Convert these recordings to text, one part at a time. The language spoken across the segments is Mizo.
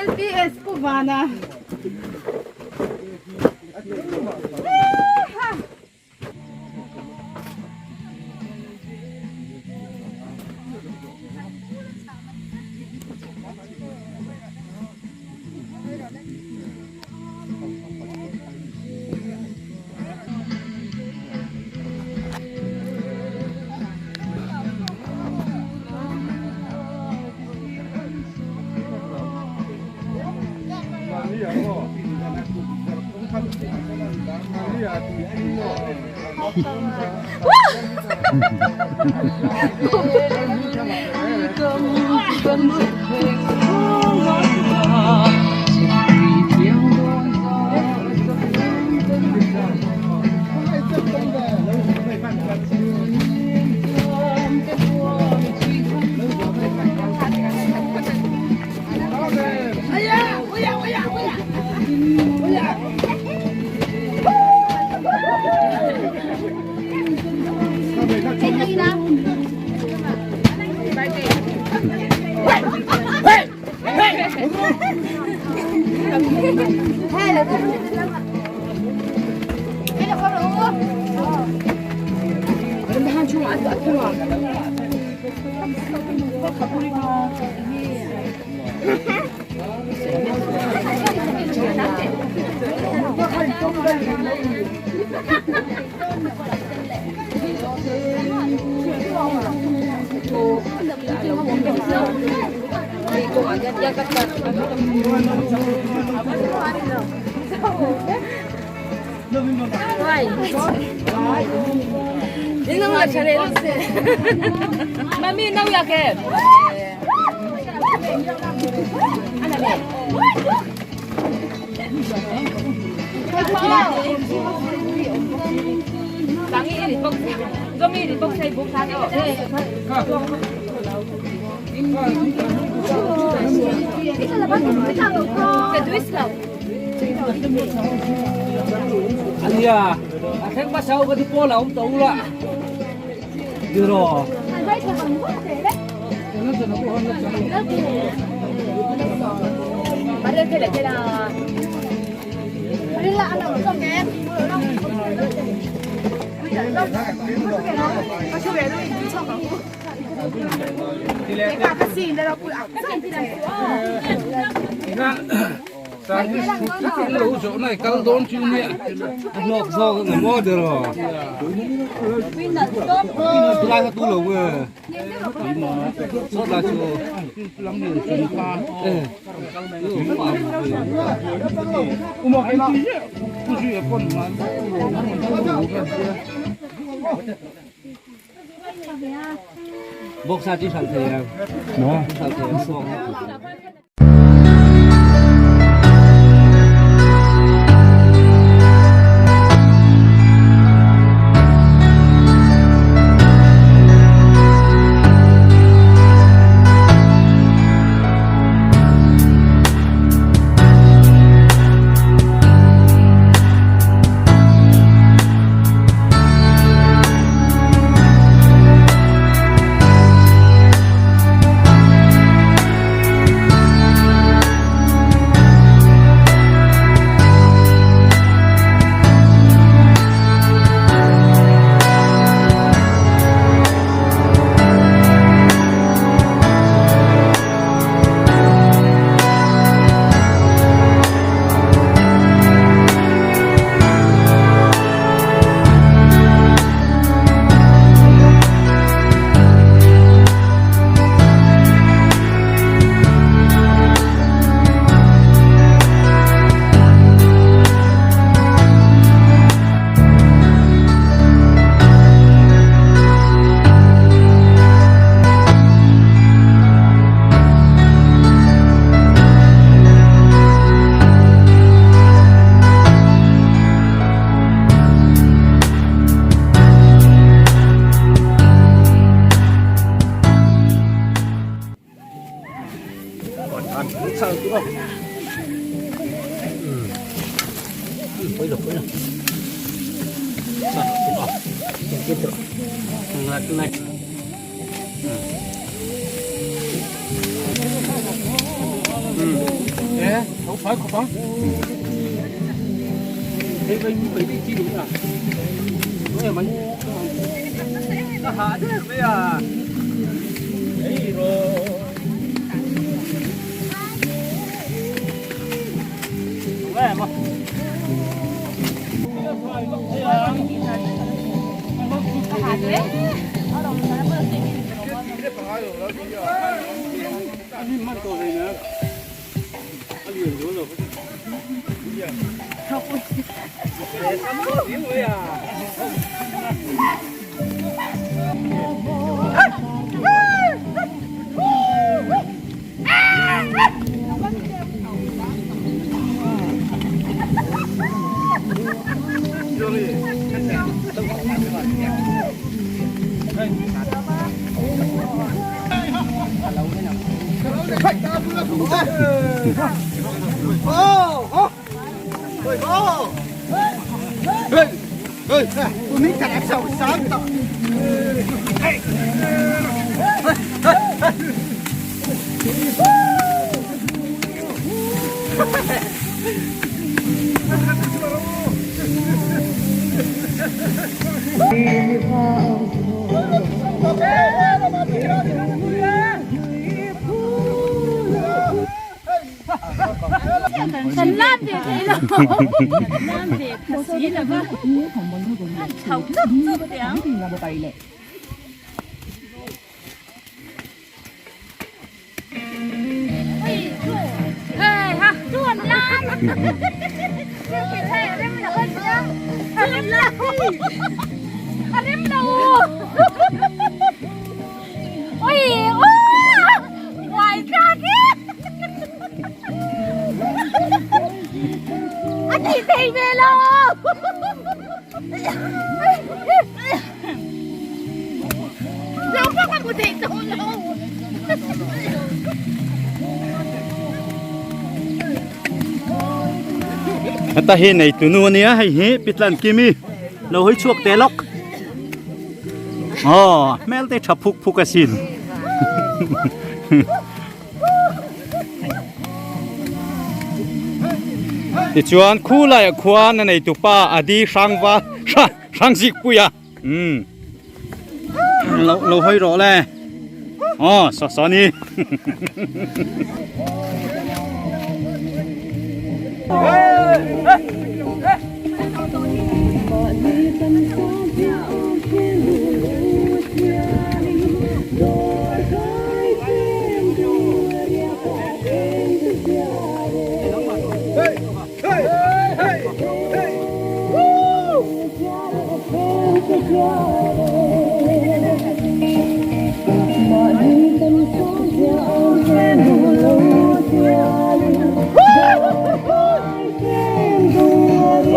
LPS Pu Vana. Ania, a thleng hmasa ho ka ti pawl a awm tawh ula. Tiraw. Kal dawn chu nia hlawk zawk ang maw tiraw lai kha tu lo nge sawt lai chu Bawksa chu hralh thei ang. Hralh thei ang. Ta hi nei tunu ania hei hi pitlan kimi lo hawi chhuak te lawk aw hmel te tha phuk phuk asin tichuan khu laiah khuan a nei tupa adi hrangva hrangzikpuia umm lo lo hawi rawh le aw saw saw ni.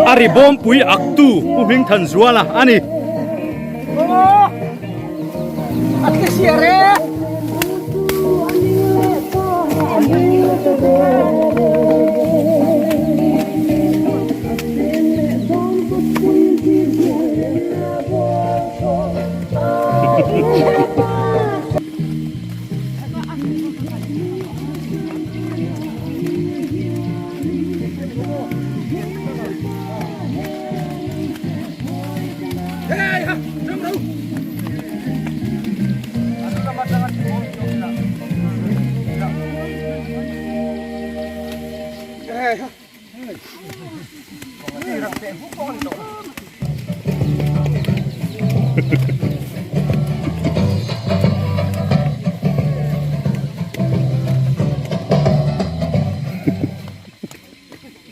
A ri bawmpui ak tu Pu Hmingthanzuala a ni.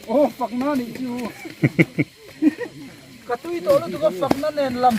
Aw fakna nih chu ka tui tawh lutuk a fakna nen lam.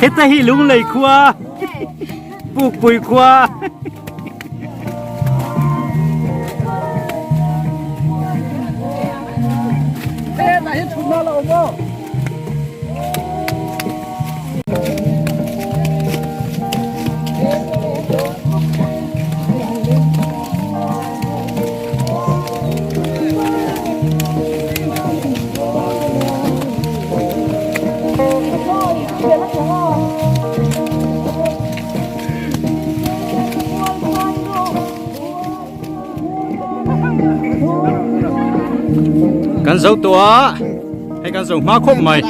Heta hi Lunglei khua Pukpui khua Kan zo tawh a, hei kan zo hma khawp mai.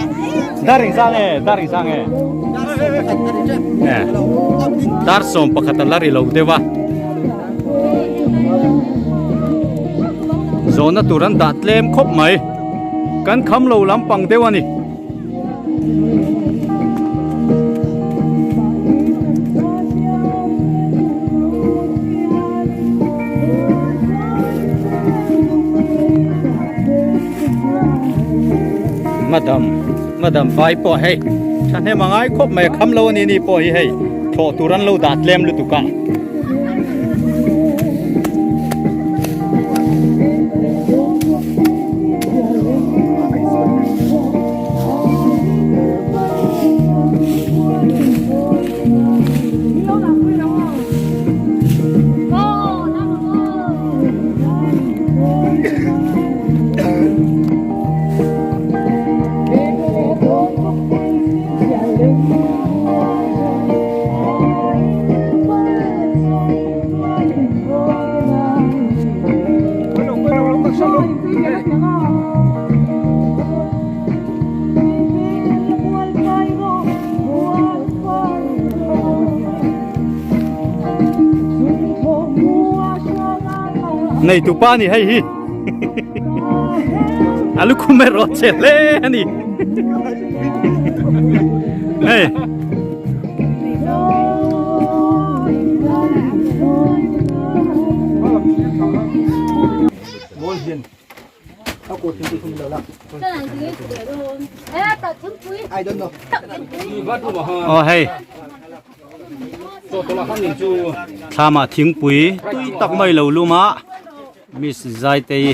Dar engzang e, dar engzang e. Dar 11 a la ri lo deuh a. Zawhna tur an dah tlem khawp mai. Kan kham lo lampang deuh a ni. Madam madam vai pawh hei thahnem a ngai khawp mai a kham lo a ni ni pawh hi hei thlawh tur an lo dah tlem lutuk a. Nei tu pa ni hei hi a lukhum erawh che hle a ni hei Aw hei thlamah thingpui tui tak mai lo lum a miss Zaitei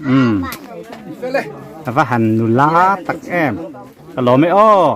Umm a va han nula tak em ka lawm e aw.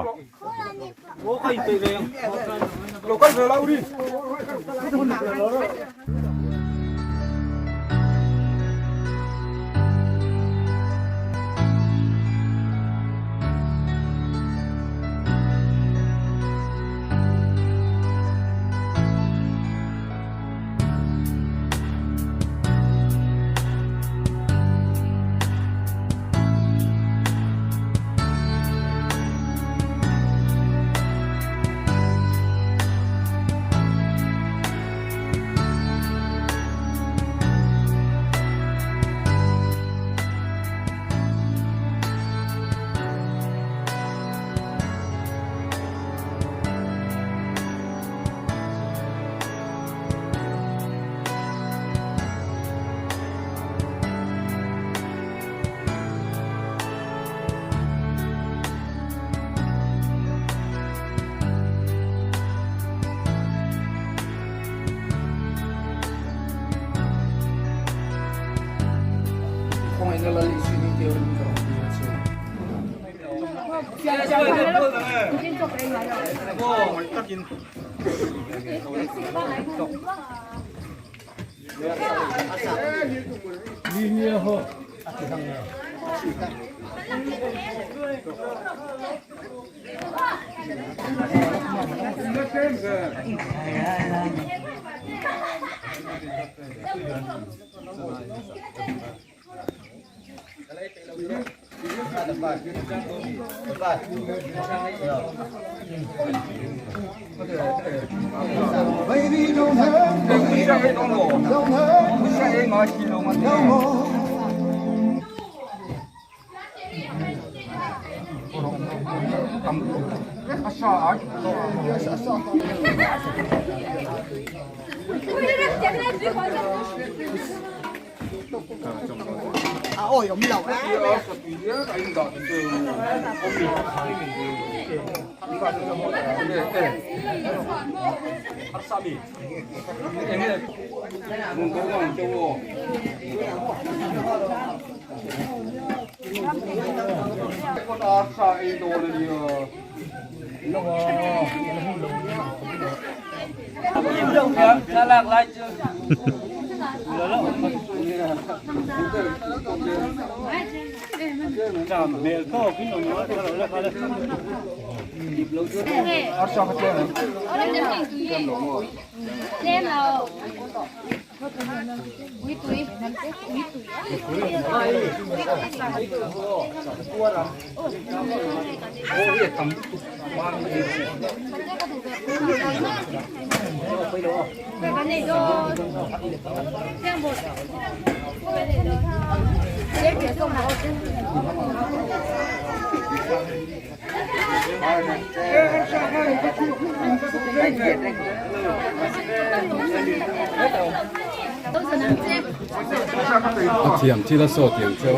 A thiam thil a saw tiang cheu.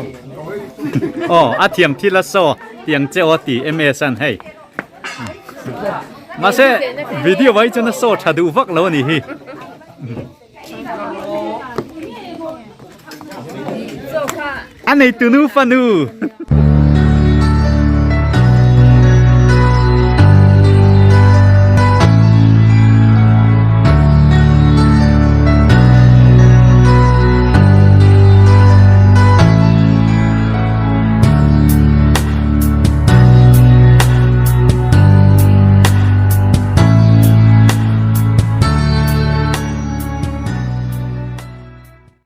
Aw a thiam thil a saw tiang cheu a ti MS an hei. Mahse video ah hi chuan a saw tha duh vak lo a ni hi. A nei tunu fanu.